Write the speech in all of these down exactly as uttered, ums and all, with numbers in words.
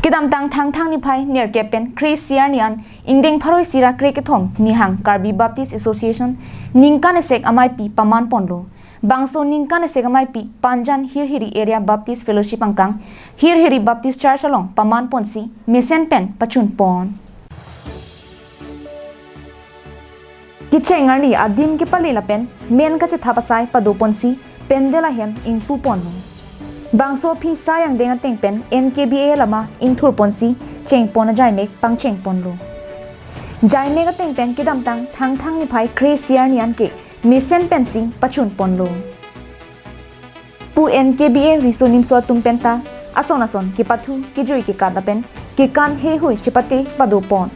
Kedamtang Thangthang niphai nerkep pen kre-isi arni an ingdeng pharo-isi ra kre-kethom Nihang Karbi Baptist Association ningkan esek ameipi paman ponlo. Bangso ningkan esek ameipi Panjan Hirhiri Area Baptist Fellowship angkang Hirhiri Baptist Church along paman ponsi mesen pen pachun pon. Kecheng arni adim kepale lapen men kachethap asai pado ponsi pandal ahem ingpu ponlo. Bangso aphi sai angdeng ateng pen N K B A lama ingthur ponsi cheng pon ajaimek pangcheng ponlo. Jaimek ateng pen kedamtang Thangthang niphai kre-isi arni an ke mesen pensi pachun ponlo. Pu N K B A riso nimso atum penta ason ason kepathu kejui kekat lapen kekan heihui chepate pado pon.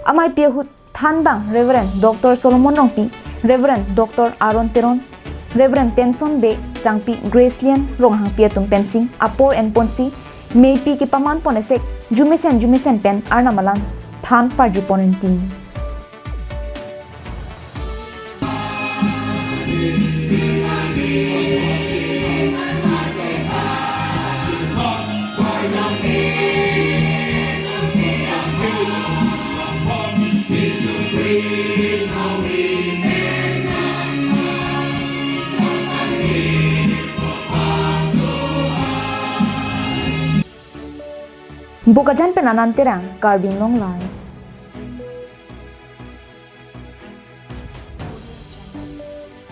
Ameipi ahut thanbang Reverend Doctor Solomon Rongpi, Reverend Doctor Aaron Teron, Reverend Tenson Bey, Sangpi Gracelian Ronghangpi atum pensi apor en ponsi meipi kepaman pon esek jumesen jumesen pen Arnam alam than parju pon rinti. Bokajan pen Anand Terang, Karbi Anglong Live.